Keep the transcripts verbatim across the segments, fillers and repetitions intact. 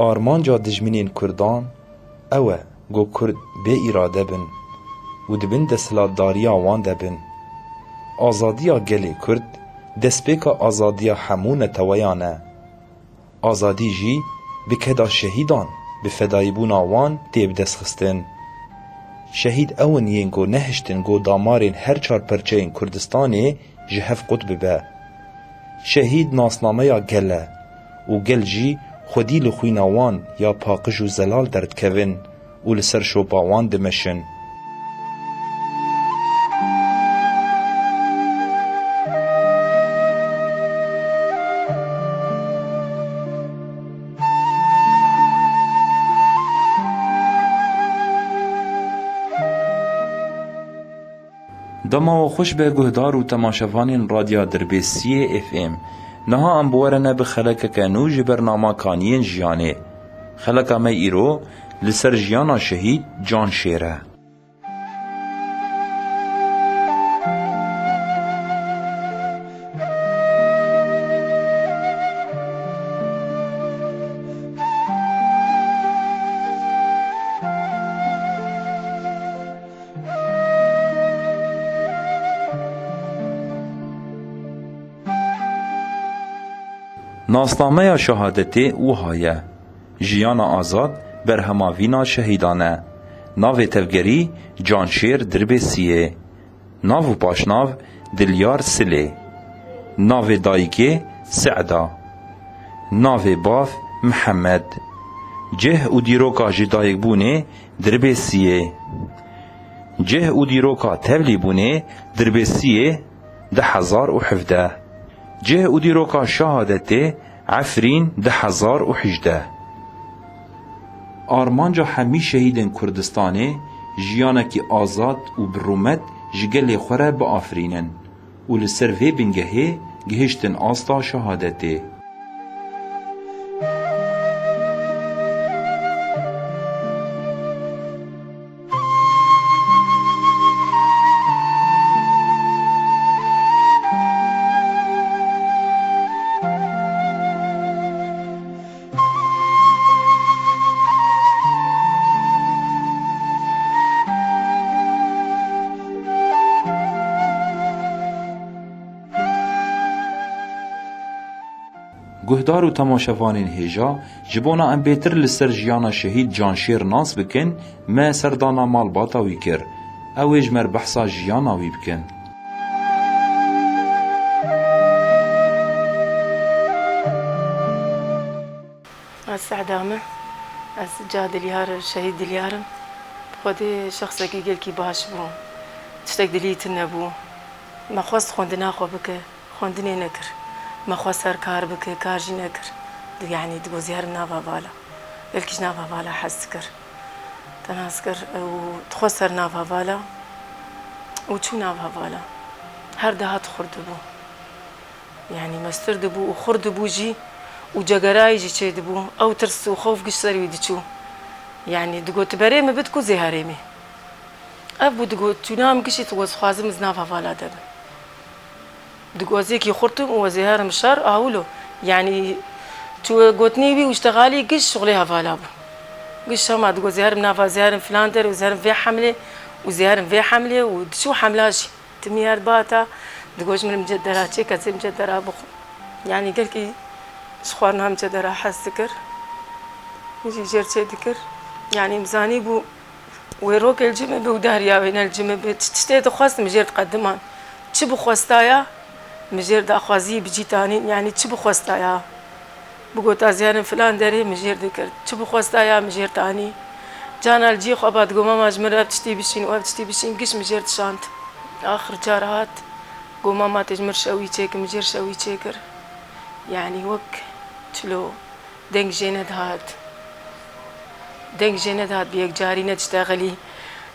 Armanca dijminên Kurdan ew e ku Kurd bê îrade bin û di bin desthilatdariya wan de bin. Azadiya gelê Kurd destpêka azadiya hemû neteweyan e. Azadî jî bi keda şehîdan, bi fedayîbûna wan tê bidestxistin. Şehîd ew in yên ku nehiştin ku damarên her çar perçeyên Kurdistanê ji hev qut bibe. Şehîd nasnameya gel e û gel jî xwedî li xwîna wan ya paqij û zelal derdikevin û li ser şopa wan dimeşin. Dema we xweş be guhdar û temaşevanên Radya Dirbêsiyê F M. Niha em bi we re ne bi xelekeke nû ji bernama Kaniyên Jiyanê. Xeleka me îro li ser jiyana şehîd Can Şêr e. Nasnameya şehadetê wiha ye: Jiyana azad berhema vîna şehîdan e. Navê tevgerî Canşêr Dirbêsiyê. Nav û paşnav Dilyar Silê. Navê dayikê Se'da. Navê bav Mihemed. Cih û dîroka ji dayikbûnê Dirbêsiyê. Cih û dîroka tevlîbûnê Dirbêsiyê du hezar û hevdeh. Cih û dîroka şehadetê Efrîn du hezar û hejdeh. Armanca hemî şehîdên Kurdistanê jiyanekî azad û bi rûmet ji gelê xwe re biafirînin û li ser vê bingehê gihiştin asta şehadetê. Guhdar û temaşevanên hêja, ji bona em bêtir li ser jiyana şehîd Canşêr nas bikin, me serdana malbata wî kir. Ew ê ji me re behsa jiyana wî bikin. Ez Sehda me. Ez ca Dilyar, şehîd Dilyar im. Xwedê şexsekî gelkî baş bû. Tiştek dilî tune bû. Me xwest xwendina xwe bike. Xwendinê nekir. Me xwest ser kar bike, kar jî nekir. Di, yanî digot ez ê herim nav hevala. Gelkî ji nav hevala hez dikir. Te nas kir û dixwest ser nav hevala û çû nav hevala. Her dihat xurt dibû. Yanî mestir dibû û xurt dibû jî û cegerayî jî çêdibû. Ew tirs û xewf giş ser wî diçû. Yanî digot, "Tu berê min bid ku ez ê herêmê." Ev bû digot, "Çûna min gişî tu ez dixwazim ez nav hevala de bim." Digot, "Ez yekî xurt im û ez ê herim şer, a wilo." Yanî çû gotinê wî û îştexalî giş şixulê hevala bû. Giş hema digot, "Ez ê herim nava, ez ê herim filan derê û ez ê herim vê hemlê û ez ê herim vê hemlê" û diçû hemla jî. Timî her bata, digot, "Ji min mice dera çêke, ez ê mice dera bixwim." Yanî gelkî ji xwarina mice dera hez dikir. Min jî jêr çê dikir. Yanî min zanîbû wê rokê li cem bibe û dariya wê ne li cem bibe. Çi tiştê dixwest min jêr diqediman. Çi bixwestaya min jêr daxwazî bi cî tanîn. Yanî çi bixwestaya. Bigota ez ê herim filan derê min jêr dikir. Çi bixwestaya min jêr tanî. Cana li cihê xwe ba digot, "Mama, ji min re ev tiştî bişîn û ev tiştî bişîn." Giş min jêr dişand. Axir car hat. Got, "Mama, tê ji min re şewî çêkin." Min jêr şewî çêkir. Yanî wek çilo deng jê nedihat. Deng jê nedihat bi yekcarî nediştexilî.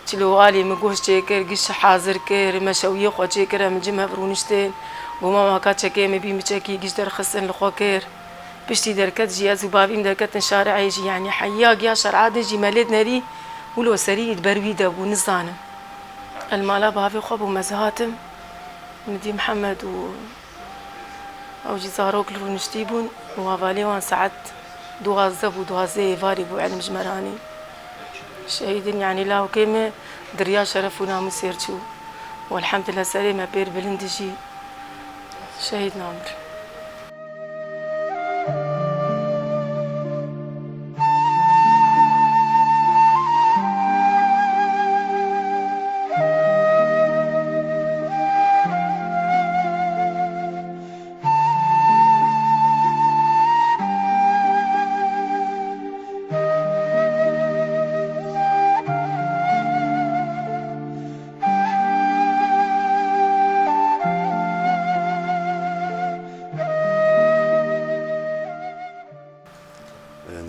Çilo alî min goş çêkir, giş hazir kir, me şewiyê xwe çêkir, em li cem hev rûniştin. Got, "Mama, ka çekê min bî, min çekî giş derxistin li xwe kir." Piştî derket jî ez û bavîm derketin şarê jî, yanî heya giya şer'a din jî me lê dinerî, wilo serî di ber wî de bû, nizanim. El mala bavê xwe bûm ez hatim. Min dî Mihemed û ew jî zarok li rûniştî bûn û hevalê wan saet Duwazdeh bû, duwazdeh êvarî bû, elim ji me re anî. Şehîdin, yanî lawkê me di riya şeref û namûsê re çû. Û elhamdulillah serê me pêr bilind dijî. Şehîd namir.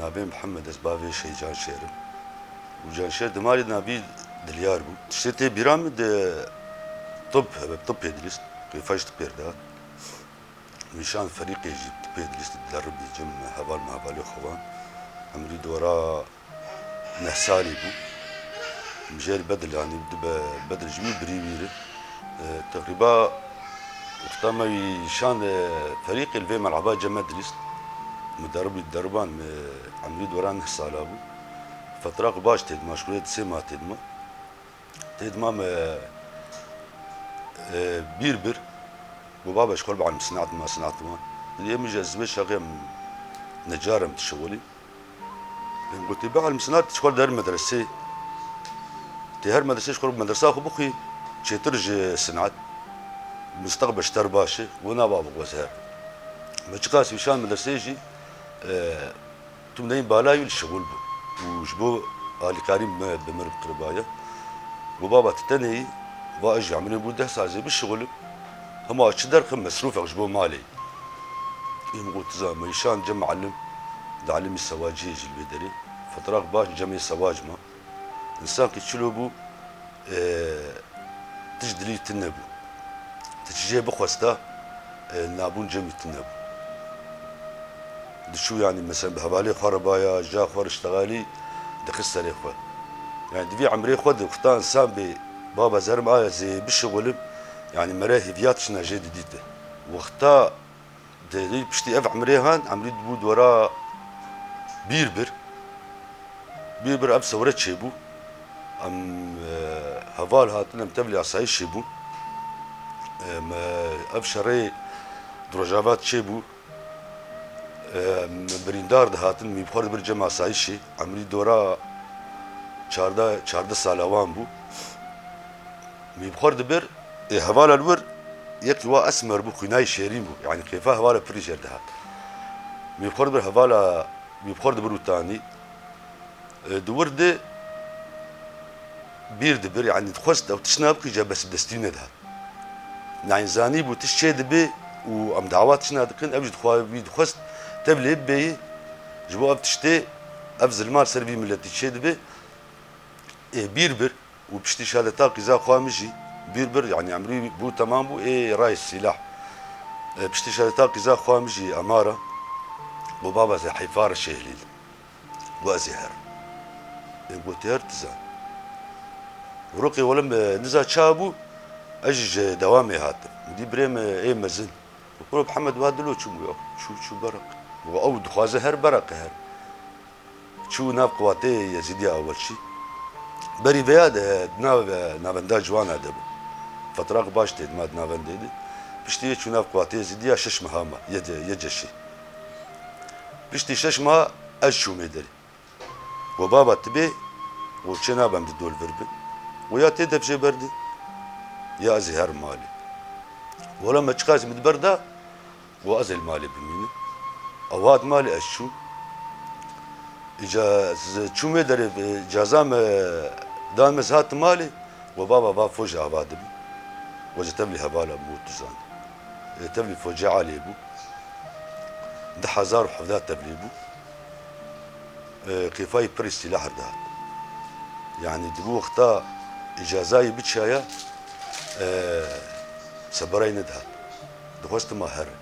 Navê Mihemed, ez bavê Şehîd Canşêr im. Û Canşêr di malê navî Dilyar bû. Tiştê tê bîra min di tib, bi tibê dilîst, qêfa ji tibê re dihat. Nîşan ferîqê jî tibê dilîst, deribî cem heval mehevalê xwe wan. Emrî dora neh salî bû. Em jê li Bedil, yanî dibe Bedil ji wî birî wî re. E, teqrîba wexta me wî şand, e, ferîqê li vê meleba cem me dilîst. Muderibî deriban, e, emrî dora neh sala bû. Fetraq baş têdma, ji xwe di sê mah têdma. Têdma me, e, bîr bir. Got, "Baba, ji xwe bi elim sinat ma, sinat ma." Diyê min jî ez vê şexê em necar em dişixulî. Em gotî, "Bi elim sinat, ji xwe der medresê. Tê her medresê ji xwe medresa xwe bixwî, çêtir ji sinat. Mustaqbel ji te re baş e, wina baba xwe zer." Me çiqas wî şand medresê jî, e, Tim neyên bala wî li şixul bû û ji bo alîkarî me bi mir qiribaye. Got, "Baba, tu tenê yî, va ez jî emrê bû deh sal zê bişixulim, hema çi derxim mesrûfek ji bo malê." Ê min got, "Tu zanî, me îşan cem elim, di elimî sewaciyê jî li vê derê. Fetraq baş cemê sewac ma. Însan ki çilo bû, e, tişt dilî tune bû. Ti çi jê bixwesta, e, nabûn cemî tune bû. Diçû, yanî, mesela, bi hevalê xwe re baya, ja xwe re iştexalî, dixist serê xwe. Yanî, di vî emrê xwe de wexta însan bê, baba, zerim aya zê bişixulim, yanî, mere hêviya tiştine jê didîte. Wexta Di piştî ev emrê han, emrî bû dora bîr bir. Bîr bir ev sewre çêbû. Em, e, heval hatin, em tevlî asayîşê bûn. Em, e, ev şerê di Rojava çêbû. Em, birîndar dihatin, mî bi xwe dibir cem asayîşê. Emrî dora çardeh, çardeh sala wan bû. Mî bi xwe dibir, ê, hevala li wir yekî wa esmer bû, xwînayî şêrîn bû. Yanî qêfa hevala pirî jê dihat. Mî bi xwe dibir hevala, mî bi xwe dibir û tanî. E, di wir de bîr dibir, yanî dixwest ew tişt nabikî, ca bes destî nedihat. Yanî zanî bû tişt çê dibe û em dawa tişt nadikin, ew jî dixwa-, wî dixwest tevlê bibêyî. Ji bo ev tiştê, ev zilma li ser vî miletî çê dibe. Ê, bîr bir. Û piştî şehadeta qîza xwe min jî bîr bir, yanî emrî bû temam bû, ê rayê sîlah. E, piştî şehadeta qîza xwe min jî emara, got, "Baba, ez ê heyfa re şêhlîl." Got, "Ez ê herim." Ê, gotî, "Her tu zan." Roqê welim, e, niza ça bû, ez jî ji dewamê hatim. Min dî birê min ê mezin. Got, "Kuro Mihemed, wa dilo çû?" Min got, "Çû, çû bereq." Got, "Ew dixwaze her bereqe her." Çû nav qiwatê Yezîdiya ewelçî. Berî veya de nav, navenda ciwana de bû. Fetraq baş tê dima di navendê de. Piştî yê çû nav qiwatê Yezîdiya şeş meha ma, yê ce-, yê ceşî. Piştî şeş meha ez çûmê derê. Got, "Baba, tu bê, got, çê nabem di dol vir bin." Got, "Ya tê dev jê berdin, ya ez ê herim malê." Wela me çiqas min di ber da, Got, "Ez ê li malê bimînim." Ew hat malê, ez çûm. Îca ez çûm wê derê, îcaza me dan me, ez hatim malê. Got, "Baba, va fojê ava dibin." Got, "Ji tevlî hevala min got tu zanî." Ê, tevlî focê Alê bû. Du hezar û hevdeh tevlî bû. E, qêfayî pirî sîlah dihat. Yanî di wexta îcazayî biçaya, e, seberayî nedihat. Dixwest tima here.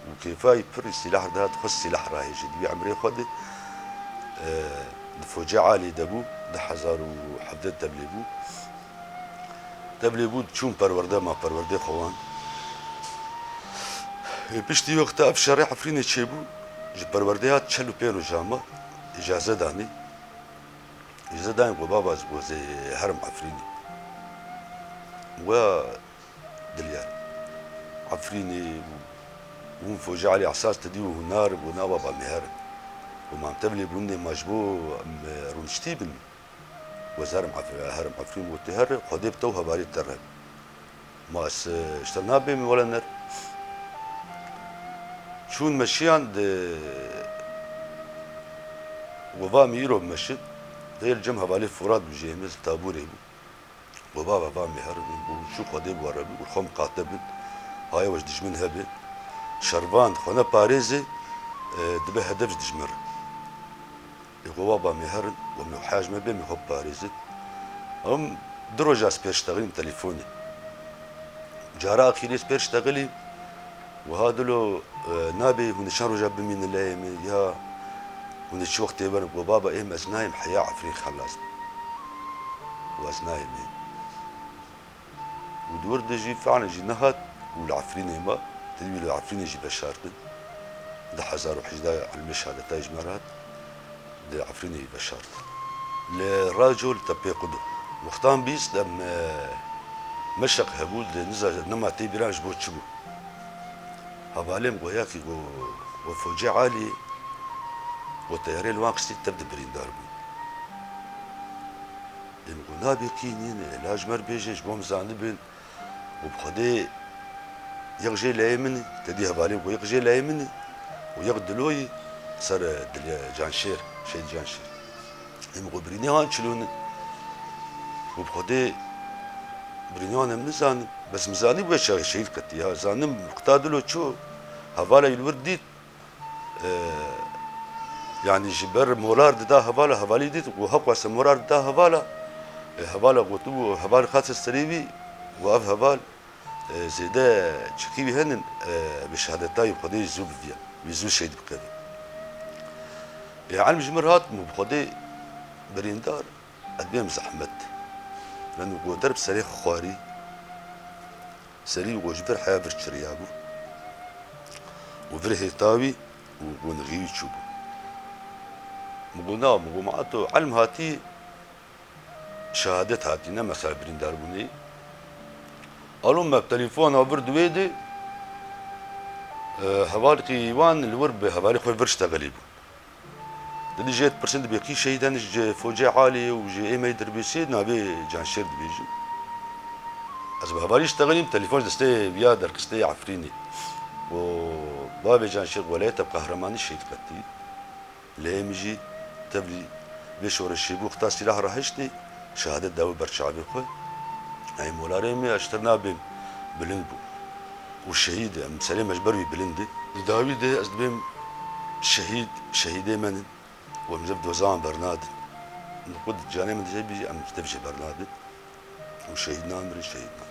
Û qêfayî pirî sîlah dihat, dixwest sîlah rahêjî. Di wî emrê xwe de, e, di focê Alî de bû, du hezar û hevdeh tevlî bû. Tevlî bû, çûn perwerde ma, perwerdê xwe wan. Ê, piştî wexta ev şerê Efrînê çêbû, Ji perwerdê hat çel û pênc roja me îcaze danî. Îcaze danî ku baba ez bo zê herim Efrînê. Wê dilyar. Efrînê û hûn Focê Elî Esas te dî û hûn narin bo nava ba me herin. Û mam tevlê bûn dê ma ji bo em rûniştî bin. Wê ez herim Efrîn, herim Efrîn bo tê here, Xwedê bi te û hevalê te re. Ma ez, e, ji te nabêm wele ner. Çûn meşiyan di, we va me îro meşin. Dê li cem hevalê Furat bû jê me, li tabûrê bû. We va, ve va me herin, bû çû Xwedê bi we re bû, û xwe miqate bin. Haye we ji dijmin hebe. Şervan xwe ne parêzê, e, dibe hedef ji dijmin re. Ê xwe wa ba me herin, we me hej me bê me xwe parêzin. Em du roja ez pêr ştexilîm telefonê. Cara axîrê ez pêr ştexilîm, wiha dilo, e, nabê hûn çend roja bimînin leyê me, ya hûn çi wextê werin? We baba êm ez nayêm heya Efrîn xelas bim. We ez nayêm ê. Û di wir de jî filan jî nehat û li Efrînê ma, tedbî li Efrînê jî veşartin. Du hezar û hejdeh elmê şehadetayê ji me re hat, di Efrînê jî veşartin. Li Raco li tepê Qudo. Wextan bîst em, e, meşeq hebû, di niza nema tê bîran ji bo çi bû. Hevalê min goya ki go, go Focê Alî, go teyarê li wan xistî tev di birîndar bû. Ê min got, nabê qînîn, ê la ji me re bêje, ji bo em zanibin. Û bi Xwedê yeq jê leyê min e, te dî hevalê got, yeq jê leyê min e û yeq diloyî ser, e, dilê Canşêr, Şehîd Canşêr. Ê min got, birînê han çilûn e. Û bi Xwedê birînê wan em nizanin. Bes min zanî bûye şehîd qetî ya. Zanim qita dilo çû, hevala wî li wir dît. E, yanî ji ber molar dida hevala, hevalî dît, û hewqase molar dida hevala, e, hevala gotibû, heval xase serê wî, û ev heval, e, zêde çikî wî henin, e, bi şehadetayê Xwedê zû biviya, wî zû şehîd bikeve. Ê elm ji mir hat, min bi Xwedê birîndar, ez bêm zehmet. Min goter bi serê xwe xwarî. Serî û ji vir heya vir çiriyabû û vir hêta wî û gonixî wî çûbû. Min got, na, min got, ma to elm hatî, şehadet hatî, ne mesela birîndarbûnê. Alo me telefona vir di wê de, e, hevalkî wan li wir bi hevalê xwe vir ştexelî bû. Di jê dipirsin, dibê kî şehîd henin ji Focê Alî û ji ê me yê Dirbêsê navê Canşêr dibêjin. Ez bi hevalî ştexilîm, telefon ji destê viya derxistê Efrînê. Û bavê Canşêr welê te bi qehremanî şehîd qetî. Lê min jî tevlî vê şoreşê bû, xita sîlah rahiştê. Şehadet dawe ber çavê xwe. Ey molarê min, ez ji te nabêm bilind bû. Û şehîd e, em serê me ji ber wî bilind e. Di dawî de ez dibêm şehîd, şehîdê me nin. Û em ji doza wan bernadin. Min xwe di canê min dijê bî, em ji dev jê bernadin. Û şehîd namirin, şehîd namirin.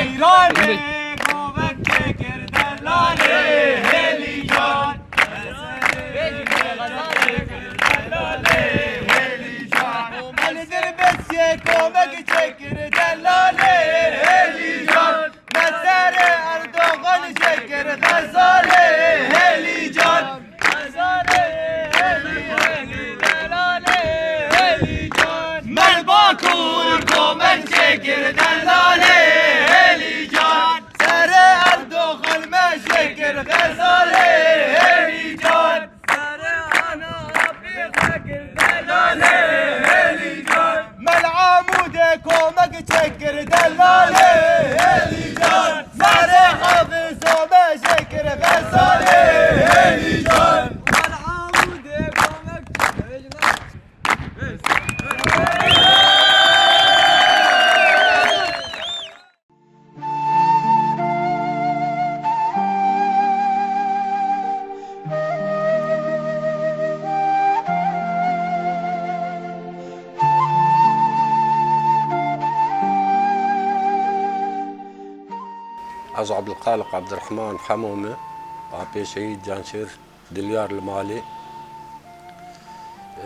Heyranê govek çêkir delalê hêlî can. Li Dirbêsiyê govek çêkir delalê hêlî can. Me serê Erdogan çêkir xezalê hêlî can. Xezalê hêlî, hêlî, delalê hêlî can. Me li Bakur govek çêkir delalê hêlî can. Serê Erdogan me çêkir xezalê hêlî can. Serê ana apê xwe kir delalê hêlî can. Me li Amûdê komek çêkir delalê hêlî can. Serê Hafizo me Zikir ve salê hêvî can. Ez Abdulxaliq Abdurrahman Hemo me, apê Şehîd Canşêr Dilyar li malê.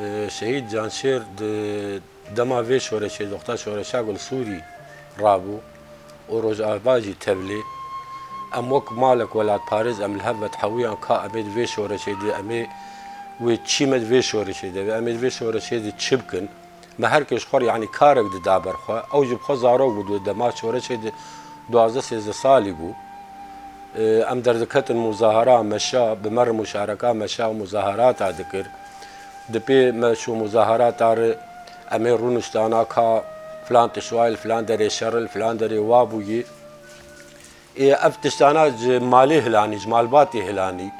Ee, Şehîd Canşêr di dema vê şoreşê, di wexta şoreşa ku li Sûrî rabû û Rojava jî tevlê, em wek malek welatparêz em li hev ve dihewûyan ka em ê di vê şoreşê de, em ê wê çî me di vê şoreşê de be, em ê di vê şoreşê de çi bikin? Me her kes ji xwe re, yanî karek dida ber xwe. Ew jî bi xwe zarok bû, di dema şoreşê de duwazdeh sêzdeh salî bû. Ee, em derdiketin muzahara, meşa, bi me re muşareka meşa û muzaharata dikir. Di pê meş û muzaharata re em ê rûniştana ka filan tişt wayê li filan derê şer, li filan derê wa bûyî. Ê, ev tiştana ji malê hilanî, ji malbatê hilanî,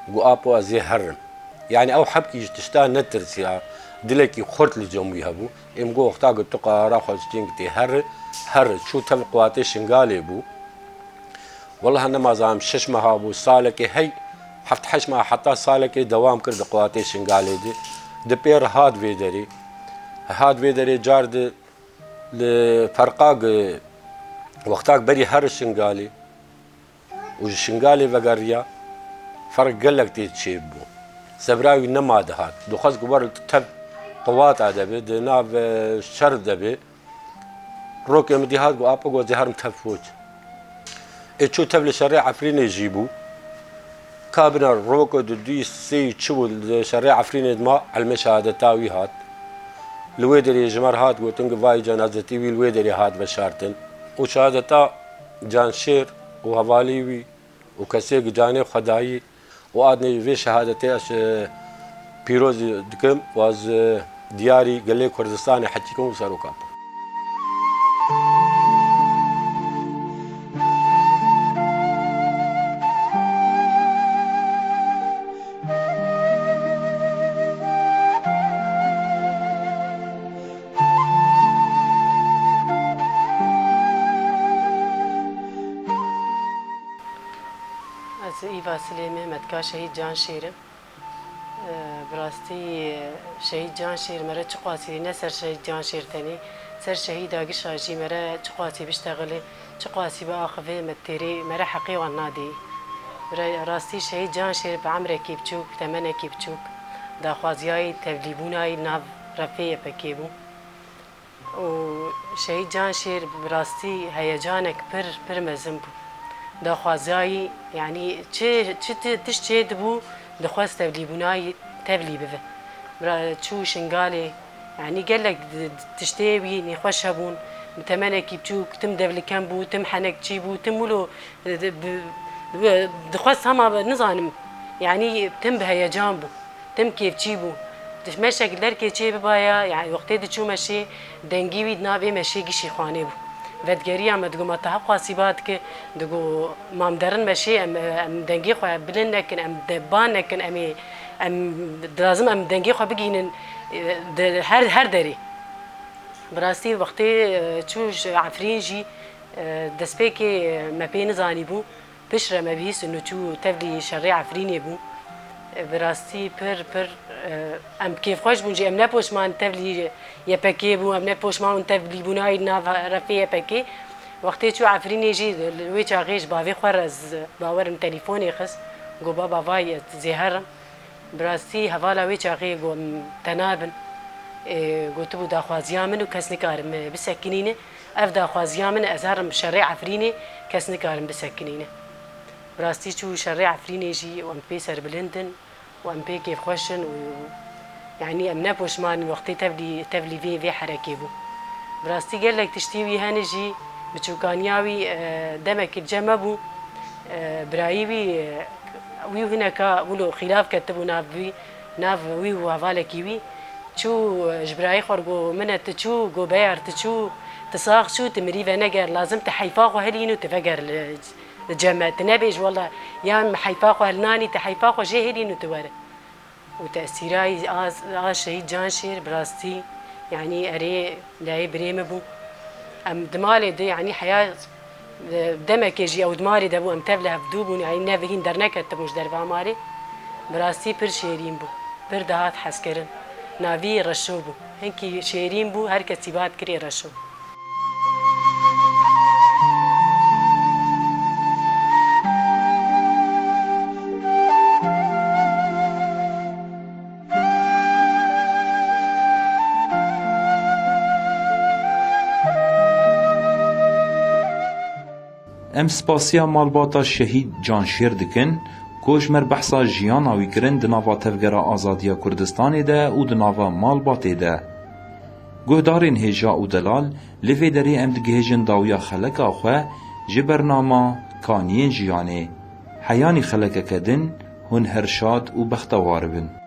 got, "Apo, ez ê herim." Yanî ew hebkî ji tişta netirsiya, dilekî xurt li cem wî hebû. Ê, min got, "Wexta ku tu qerara xwe ji tîn tê here, here." Çû tev quwatê Şingalê bû. Welahi nema zanim şeş meha bû, salekê hey, heft heşt meha heta salekê dewam kir di quwatê Şingalê de. Di pê re hat vê derê. Hat vê derê car di Li ferqa gi wextak berî her Şingalê û ji Şingalê vegeriya, ferq gelek tê çêbû. Sebra wî nema dihat. Dixwest ku wer tev qiwata de be, di nav, e, şer de be. Rokê min dihat ku apo ku ez ê herim tev foç. Ê çû tev li şerê Efrînê jî bû. Ka bina roko di duyî sêyî çi bû li şerê Efrînê dima, elmê şehadeta wî hat. Li wê derê ji me re hat gotin ku vay cenazetî wî li wê derê hat veşartin. Û şehadeta Canşêr û hevalî wî û kesê ku canê xwe dayî û adnê vê şehadetê ez, e, pîroz dikim û ez, e, diyarî gelê Kurdistanê heçîkim û serokan. Ez Îva Silêmê, metka Şehîd Canşêr im. Bi rastî, Şehîd Canşêr me re çiqasî, ne ser Şehîd Canşêr tenê, ser şehîda gişa jî me re çiqasî biştexile, çiqasî biaxivê, me têrê, me re heqê wan nadî. Bi ra-, rastî Şehîd Canşêr bi emrekî biçûk, temenekî biçûk, daxwaziyayî tevlîbûnayî nav refê Y P G bû. Û Şehîd Canşêr bi rastî heyecanek pir, pir mezin bû. Daxwazayî, yanî çi, çi ti-, tişt çê dibû, dixwest tevlîbûnayî tevlî bibe. Bira çû Şingalê, yanî gelek di-, di-, tiştê wî nêxweş hebûn. Bi temenekî biçûk, tim devliken bû, tim henek çî bû, tim wilo, e, di-, bi-, bi-, dixwest hema, nizanim, yanî tim bi heyecan bû. Tim kêfçî bû. Di meşek derkê çê bibaya, yani wextê diçû meşê, dengî wî di nav ê meşê gişî xwanê bû. Vedigeriya me digo, "Ma tu heqwa sîba dike?" Digo, "Ma em derin meşê, em, em dengê xwe bilind nekin, em de-, ban nekin, em ê, em dilazim em dengê xwe bigihînin, e, di her, her derê." Bi rastî wextê, e, çû ji Efrîn jî, e, destpêkê, e, me pê nizanîbû. Piştre me bihîst û çû tevlî şerê Efrînê bû. Bi rastî pir, pir, e, em kêfxweş bûn jî, em ne poşman tevlî Y P G bû, em ne poşman tevlîbûnayî nav refê Y P G. Wextê çû Efrînê jî li wê çaxê ji bavê xwe re ez bawerim telîfonê xist. Got, "Baba vay, ez zêher im." Bi rastî hevala wê çaxê got, "Em tena bin." Ê, gotibû, "Daxwaziya min û kes nikarin min bisekinîne. Ev daxwaziya min e, ez herim şerê Efrînê, kes nikarin bisekinîne." Bi rastî çû şerê Efrînê jî û em pê serbilind in û em pê kêfxweş in û, yanî em ne poşman in wextê tevlî, tevlî vê, vê herekê bû. Bi rastî gelek tiştî wî hene jî, biçûkaniya wî, e, demekî li cem me bû. E, birayî wî, e, wî û hineka wilo xîlaf ketibû nav wî, nav wî û hevalekî wî. Çû, e, ji birayî xwe re got, "Mine tu çû?" Got, "Beyar tu çû? Tu sax çû? Tu mirî veneger, lazim tu heyfa xwe hilîn û tu veger li, li Ceme, tu nebêj wela, yan heyfa xwe helinanî, tu heyfa xwe jê hêlîn û tu were. Û tesîra a, a şehîd Canşêr, bi rastî, yanî erê leyê birê min bû. Em di malê de, yanî heya, e, demekê jî ew di malê de bû, em tev li hevdû bûn, yanî ne hîn derneketibûn ji derva malê. Bi rastî pir şêrîn bû, pir dihat hezkirin. Navî Reşo bû. Hinkî şêrîn bû, her kes îbat kirê Reşo. Em spasiya malbata şehîd Canşêr dikin, ku ji me re behsa jiyana wî kirin di nava Tevgera Azadiya Kurdistanê de û di nava malbatê de. Guhdarên hêja û delal, li vê derê em digihêjin dawiya xeleka xwe ji bernama Kaniyên Jiyanê. Heyanî xelekeke din, hûn her şad û bextewar bin.